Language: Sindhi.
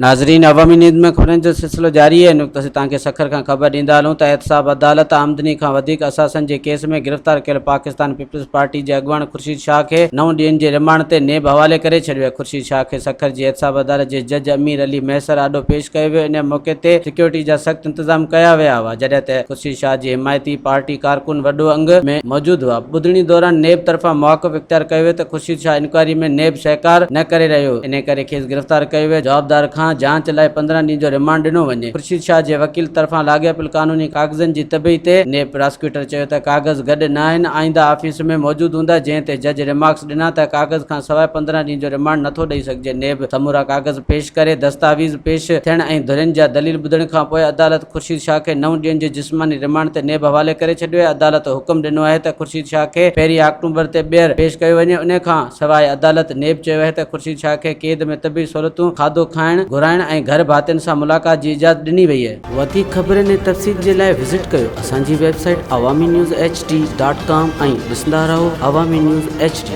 ناظرين عوامي نيوز ۾ خبرن جو سلسلو جاري آهي هن وقت اسين توهان کي سکر کان خبر ڏيندا هلون ته احتساب عدالت آمدني کان وڌيڪ اثاثن جي ڪيس ۾ گرفتار ڪيل پاڪستان پيپلز پارٽي جي اڳواڻ خورشيد شاهه کي نو ڏينهن جي رمانڊ تي نيب حوالي ڪري ڇڏيو آهي خورشيد شاهه کي سکر جي احتساب عدالت جي جج امير علي مهيسر آڏو پيش ڪيو ويو ان موقعي تي سيڪيورٽي جا سخت انتظام ڪيا ويا هئا جڏهن ته خورشيد شاهه جي حمايتي پارٽي ڪارڪن وڏو انگ ۾ موجود هئا. ٻڌڻي دوران نيب طرفان موقف اختيار ڪيو ويو ته خورشيد شاهه انڪوائري ۾ نيب سهڪار نه ڪري رهيو انهي ڪري کيس گرفتار ڪيو ويو، جوابدار کان جاچ لاء 15 ڏينهن جو رمانڊ ڏنو وڃي. خورشيد شاهه جي وڪيل طرفان لاڳاپيل قانوني ڪاغذن جي تبعي تي نيب پراسڪيوٽر چيو ته ڪاغذ گڏ نه آهن آئنده آفيس ۾ موجود هوندا جنهن تي جج ريمارڪس ڏنا ته ڪاغذ کان سواء 15 ڏينهن جو رمانڊ نٿو ڏئي سگهجي نيب سمورا ڪاغذ پيش ڪري دستاويز پيش ٿيڻ ۽ ڌرين جا دليل ٻڌڻ کانپوء عدالت خورشيد شاهه کي نو ڏينهن جي جسماني رمانڊ تي نيب حوالي ڪري ڇڏيو آهي، عدالت حڪم ڏنو آهي ته خورشيد شاهه کي پهرين آڪٽومبر تي ٻيهر پيش ڪيو وڃي، ان کان سواء عدالت نيب چيو آهي ته خورشيد شاهه کي قيد ۾ طبي سهولتون، کاڌو کائڻ، گهرائڻ ۽ گهر ڀاتين سان ملاقات جي اجازت ڏني وئي آهي. وڌيڪ خبرن ۽ تفصيل جي لاء وزٽ ڪيو اسان جي website Awami news H D dot com ۽ ڏسندا رهو عوامي نيوز ايڇ ڊي.